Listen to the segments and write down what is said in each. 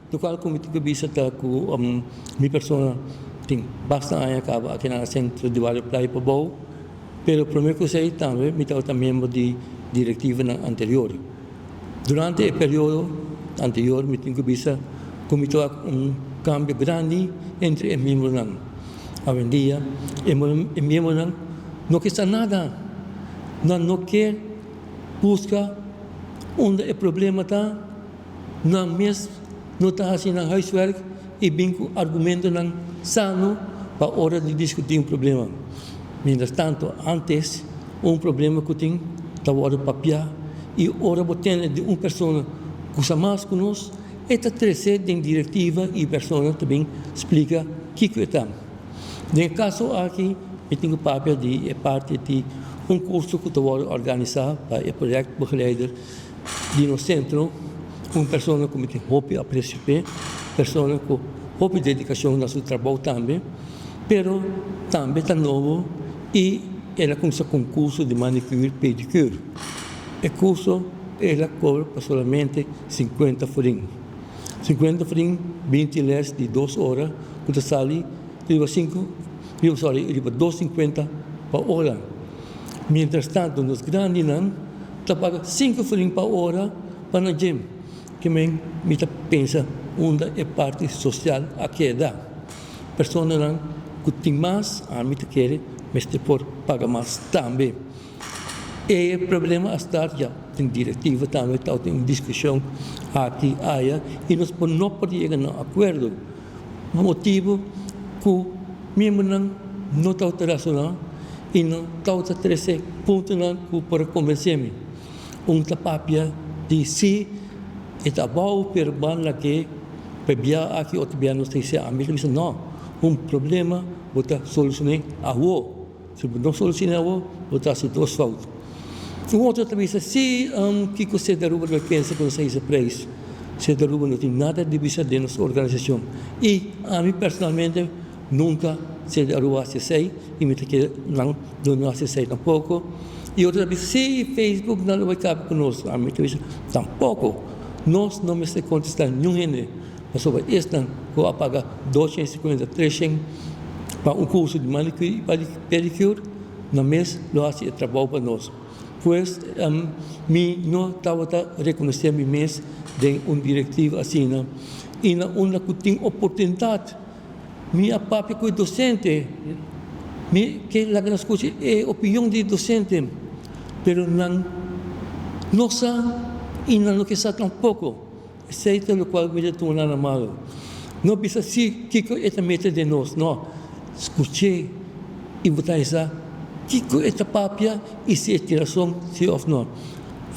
Lokual ku mi tin ku bisa ta ku mi persona tin basta aña kaba aki na Sentro di Bario Playa Pabou, pero prome ku esei tambe mi tabata miembro di direktivanan anterior. Durante e periodo anterior mi tin ku bisa ku mi ta wak un kambio grandi entre e miembronan. Awendia e miembronan no ke sa nada, nan no ke buska unda e problema ta. Nan mes no ta hasi nan huiswerk i bin ku argumentonan sano pa ora di diskutí un problema. Mientras tanto, antes un problema ku tin ta wòrdu papiá i ora bo tende di un persona ku sa mas ku nos, e ta trese den direktiva i persona ta bin splika kiko e ta. Den e kaso aki mi tin ku papia di e parti di un kurso ku ta wòrdu organisá pa e projectbegeleider. Di nos sentro, un persona ku mi tin hopi apresio p'e, persona ku hopi dedikashon na su trabou tambe, pero tambe ta nobo i el a kuminsá ku un kurso di manicure pedicure. E kurso el a kobra pa solamente sinkuenta florin. Sinkuenta florin, binti lès di dos ora ku ta sali riba sinku, riba sorry, riba dos sinkuenta pa ora. Mientras tanto nos grandinan ta paga sinku florin pa ora pa nan gym. Ke men mi ta pensa unda e parti sosial a keda. Personanan ku tin mas ami ta kere mester por paga mas tambe. E problema a start ya den direktiva tambe tabatin un diskushon aki aya i nos por no por yega na un akuerdo. Motibu ku miembronan no tabata rasoná i no tabata trese puntonan ku por a konvensé mi. Un ta papia di si e ta abou pero ban lag'é pa e bia aki otro bia nos ta hise. Ami ta bisa no, un problema bo ta solushoné awo. Si bo no soluciona awor, bo ta haci dos fout. Un otro ta bisa, si, kico Sede Aruba lo pensa cu nos a hisa prijs? Sede Aruba no tin nada di bisa den nos organisacion. Y ami personalmente nunca Sede Aruba haci esey y mi ta kere nan lo no haci esey tampoco. Y otro ta bisa, si, Facebook nan lo bay caba cu nos. Ami ta bisa, tampoco. Nos no mester contesta niun hende. Pasobra esnan ku a paga 250, 300 pa un kurso di manicure i pedicure, nan mes lo hasi e trabou pa nos. Pues, mi no tabata rekonosé mi mes den un direktiva asina. I na unda ku tin oportunidat, mi a papia ku e dosente. Mi ke laga nan skucha e opinion di e dosente, pero nan no sa i nan no ke sa tampoko. Esei ta lokual mi ta tuma na malo. No bisa si kiko e ta mete den nos, no. Skuch'é i bo ta hesa kiko e ta papia i si e tin rason si òf no.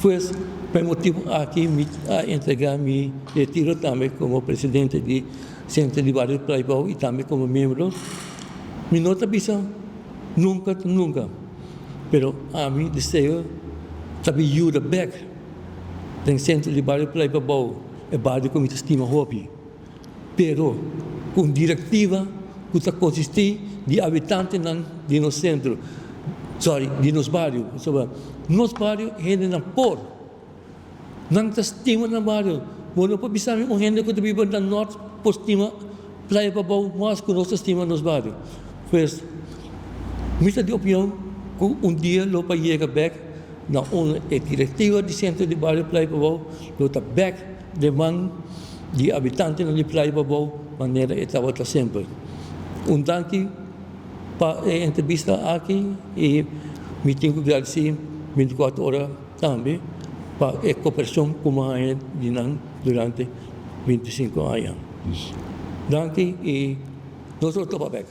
Pues, pa e motibu aki mi a entregá mi retiro tambe komo presidente di Sentro di Bario Playbou i tambe komo miembro. Mi no ta bisa nunka ta nunka, pero ami deseo ta bin yuda bèk. Den sentro di bario Playa Pabou, e bario ku mi ta stima hopi, pero ku un direktiva ku ta konsistí di abitantenan di nos sentro, sorry, di nos bario, pasobra nos bario hendenan por, nan ta stima nan bario. Bo no por bisa mi un hende ku ta biba na nort por stima Playa Pabou mas ku nos ta stima nos bario. Pues, mi ta di opinion ku un dia lo pa yega bèk Na unda e direktiva di Sentro di Bario Playa Pabou lo ta bèk den man di abitantenan di Playa Pabou manera e tabata semper. Un danki pa e entrevista aki i mi tin ku gradisí 24 Ora tambe pa e koperashon ku mi a haña di nan durante 25 aña. Danki i nos lo topa bèk.